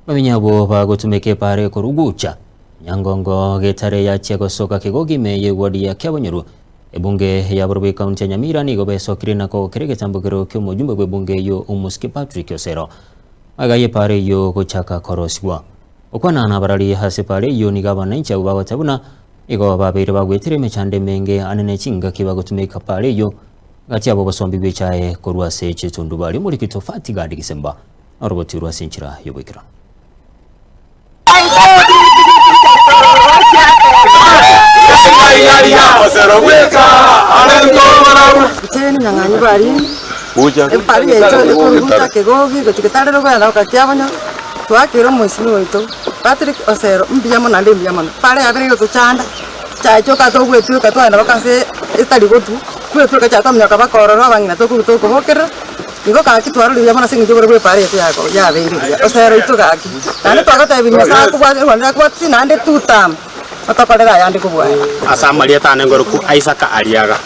Bamenyi abwo bagotumeka epaara ekorugucha Nyangongo Getare yachia gosoka Kegogi ime y'eward ya Kiabonyoru. Ebunge ya barobwo ekaunti ya Nyamira nigo besokirie na kogokera egetambokero ki'omojumbe bw'ebunge eyio Omosike Patrick Osero. Magega y'epaara eyio gochaka korosigwa. Gokwana nabarari ase epaara eyio nigo abananchi abwo bagoteba buna nigo babeire bagwetire emechando emenge ane ne chingaki bagotumeka paara eyio gati yabo obosombi bw'echae korwa ase chitundubari. Omoriki Tofati Gadi Gisemba noroboti rwa ase enchera y'oboikeranu. Inche nyang'anyi bari, ebari yaito ekoruta kegogi gochia getarero goenda goka kiabonyo, twakeire omoisimi oito Patrick Osero mbuya mono naende mbuya mono. Bare yabere gotochanda, chiaye chioka togwetweka twagenda mpaka ase etari gotwa, twetweka chiaye twaminyoka mpaka ororo abang'ina tokoruta tokobokerera. Igo gaki twarorire buya mono ase engencho y'obororo bw'epaara yaito yako yabeire buya, osero oito gaki. Naende twagotebirie Nyasae akobwate rwanda akobwate naende tutama, otokorere ayande kobua aya. Ase amarieta ane ngorokwa Isaka Ariaga.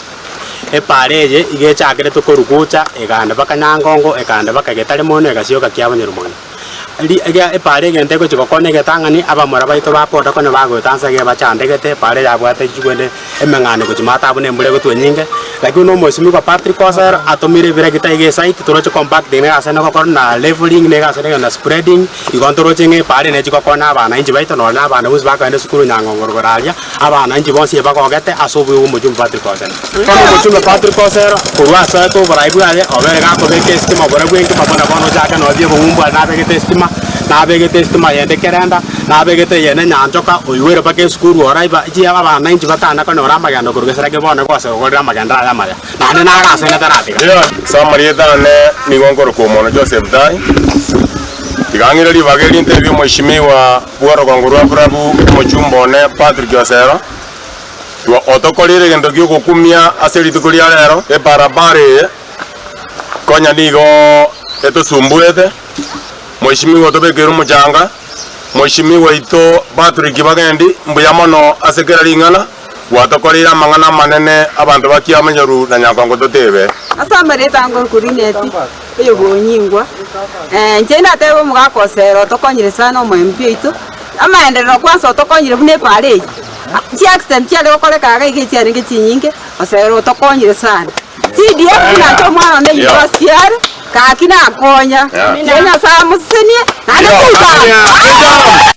Epaara eye iga echakeretwe korwa gocha eganda mpaka Nyangongo, ekagenda mpaka Getare mono egasioka Kiabonyoru mono. Ri ege epaara egento egochia gokwana egetang'ani, abamura baito ba boda konya bagoeta nse iga ebachandegete, epaara eyabwate chigwende emeng'ano gochia maate abwo na embura egotwa enyinge, lakini buna omwesimigwa Patrick Osero atomire ebiregita iga esite toroche compacting na egasi ene gokora na levelling na egasi ene na spreading, igo ntoroche ng'a epaara eye nechi gokonya abananchi baito nonye na abana bonsi bakogenda esukuru Nyang'ongo rogoro aria, abananchi bonsi ebagogete ase obuya bwa omochumbe Patrick Osero. Bono omochumbe Patrick Osero korwa asoete oborai bwaye obere gakobeka esitima oborabu enkima buna bono ochake nonye bia obong'umbu aria nabegete esitima, nabegete esitima yende kerenda, nabegete eyende nyanchoka, oigwere mpaka esukuru oraiba echiya abananchi batana konyora amagendo korwa gesera ki bono gose ogorire amagendo aya amaya, naende naro ase ere taratiga. Ase amarieta ane nigo nkorokwa Omono Joseph Tai. Tiga ng'ire ribaga eri ntebie omweshimiwa bw'orogongo rwa Burabu, omochumba one Patrick Osero, Otokoreire egento gi'ogokumia ase rituko ria rero, ebarabara eye konya nigo etosumbuete. Mweshimiwa otobekeire omochanga, Mweshimiwa oito Patrick Bagendi, mbuya mono ase kera ring'ana, gwatokoreire amang'ana amanene abanto ba Kiamanyoru na Nyankongo totebe. Ase amarieta ango Korineti, oyobonyingwa, inche natebe omogaka Osero otokonyire sana omoembi oito, amaenderero kwansa otokonyire buna epaara eye, chiaccident chiare gokoreka iga iga echiarenge chinyinge, Osero otokonyire sana. CDF buna inche omwana one university are, gaki nakonya, tiga Nyasaye amosesenie, naende tuta.